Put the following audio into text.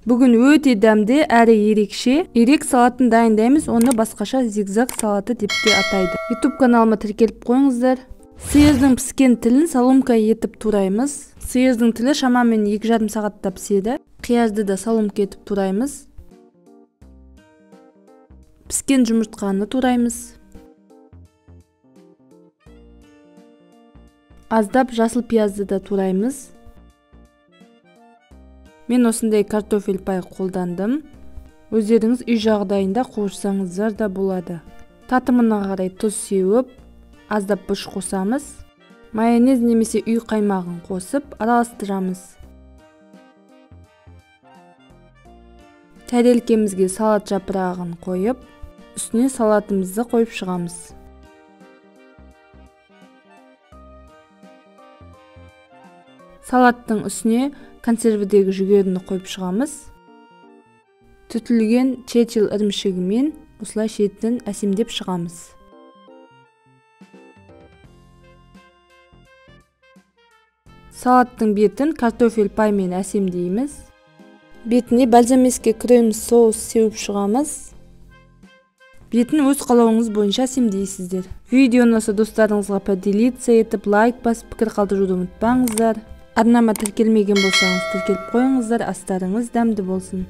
Бүгін өте дәмді әрі ерекше ирек салатын дайындаймыз, оны басқаша зигзаг салаты деп те атайды. YouTube каналыма тіркеліп қойыңыздар. Сиырдың піскен тілін соломка етіп тураймыз. Сиырдың тілі шамамен 2,5 сағатта піседі. Қиярды да соломка етіп тураймыз. Піскен жұмыртқаны тураймыз. Аздап жасыл пиязды да тураймыз. Мен осындай картофель пай қолдандым. Өздеріңіз үй жағдайында қуырсаңыздар да болады. Татымына қарай тұз сеуіп, аздап бұрыш қосамыз. Майонез немесе үй қаймағын қосып араластырамыз. Тәрелкемізге салат жапырағын қойып, үстіне салатымызды қойып шығамыз. Салаттың үстіне консервідегі жүгеріні қойып шығамыз. Түтілген чечил ірімшігімен осылай шетін әсемдеп шығамыз. Салаттың бетін картофель паймен әсемдейміз. Бетіне бальзамеске крем соус сеуіп шығамыз. Бетін өз қалауыңыз бойынша әсемдейсіздер. Видео ұнаса достарыңызға поделиться етіп, лайк басып, пікір қалдыруды ұмытпаңыздар. Арнама тіркелмеген болсаңыз тіркеліп қойыңыздар. Астарыңыз дәмді болсын.